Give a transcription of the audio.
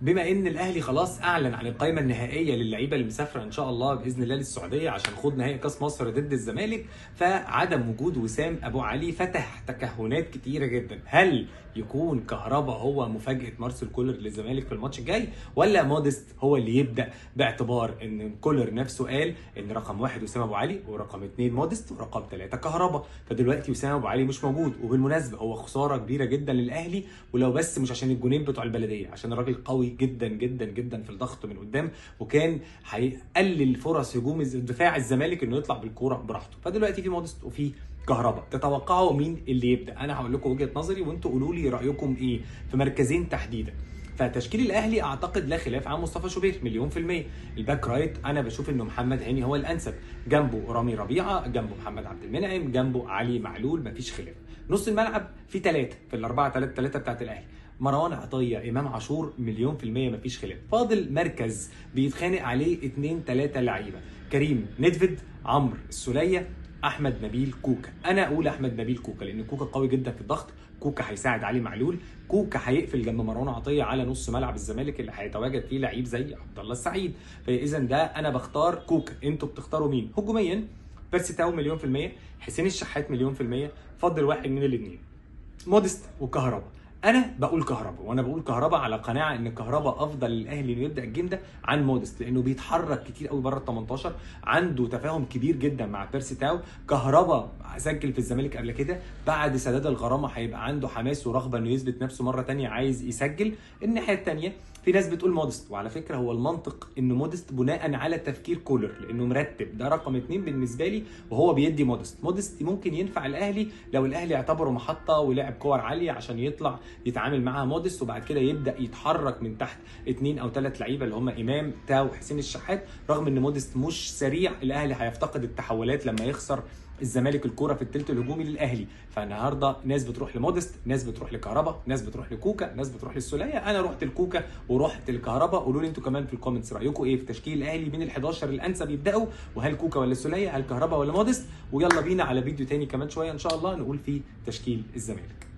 بما ان الاهلي خلاص اعلن عن القائمة النهائية للعيبة اللي مسافرة ان شاء الله باذن الله للسعودية عشان خوض نهائي كاس مصر ضد الزمالك، فعدم وجود وسام ابو علي فتح تكهنات كتيرة جدا. هل يكون كهربا هو مفاجاة مارسيل كولر للزمالك في الماتش الجاي، ولا موديست هو اللي يبدا، باعتبار ان كولر نفسه قال ان رقم 1 وسام ابو علي، ورقم 2 موديست، ورقم 3 كهربا. فدلوقتي وسام ابو علي مش موجود، وبالمناسبة هو خسارة كبيرة جدا للاهلي، ولو بس مش عشان الجونين بتوع البلدية، عشان الراجل قوي جدا جدا جدا في الضغط من قدام، وكان هيقلل فرص هجوم دفاع الزمالك انه يطلع بالكورة براحته. فدلوقتي في موديست وفي كهربا، تتوقعوا مين اللي يبدا؟ انا هقول لكم وجهه نظري وانتوا قولوا لي رايكم ايه في مركزين تحديدا. فتشكيل الاهلي اعتقد لا خلاف عن مصطفى شوبير 100%. ال back right انا بشوف انه محمد هاني هو الانسب، جنبه رامي ربيعة، جنبه محمد عبد المنعم، جنبه علي معلول، مفيش خلاف. نص الملعب في 3 في 4-3-3 بتاعت الاهلي، مروان عطية، امام عاشور، 100% مفيش خلاف. فاضل مركز بيتخانق عليه 2 3 لعيبة، كريم ندفد، عمرو السوليه، احمد نبيل كوكا. انا اقول احمد نبيل كوكا لان كوكا قوي جدا في الضغط، كوكا هيساعد علي معلول، كوكا هيقفل جنب مروان عطية على نص ملعب الزمالك اللي هيتواجد فيه لعيب زي عبد الله السعيد. فاذا ده انا بختار كوكا، انتوا بتختاروا مين؟ هجوميا بيرسي تاو 100%، حسين الشحات 100%، فاضل واحد من الاثنين، موديست وكهربا. انا بقول كهربا، وانا بقول كهربا على قناعة ان كهربا افضل للاهلي انه يبدا ال game ده عن موديست، لانه بيتحرك كتير قوي بره ال 18، عنده تفاهم كبير جدا مع بيرسي تاو. كهربا سجل في الزمالك قبل كده، بعد سداد الغرامة هيبقى عنده حماس ورغبه انه يثبت نفسه مرة ثانية، عايز يسجل. الناحية الثانية في ناس بتقول موديست، وعلى فكرة هو المنطق ان موديست بناء على تفكير كولر لانه مرتب، ده رقم 2 بالنسبة لي، وهو بيدي موديست. موديست ممكن ينفع الاهلي لو الاهلي اعتبره محطة ولعب كور عالية عشان يطلع يتعامل معاها موديست، وبعد كده يبدا يتحرك من تحت 2 أو 3 لعيبة اللي هم امام، تاو، حسين الشحات. رغم ان موديست مش سريع، الاهلي هيفتقد التحولات لما يخسر الزمالك الكورة في الثلث الهجومي للاهلي. فالنهارده ناس بتروح لموديست، ناس بتروح لكهربا، ناس بتروح لكوكا، ناس بتروح للسوليه. انا رحت لكوكا ورحت لكهربا. قولوا لي انتوا كمان في ال comments رايكم ايه في تشكيل الاهلي، مين ال11 الانسب يبداوا، وهل كوكا ولا السوليه، هل كهربا ولا موديست؟ ويلا بينا على فيديو تاني كمان شوية ان شاء الله نقول فيه تشكيل الزمالك.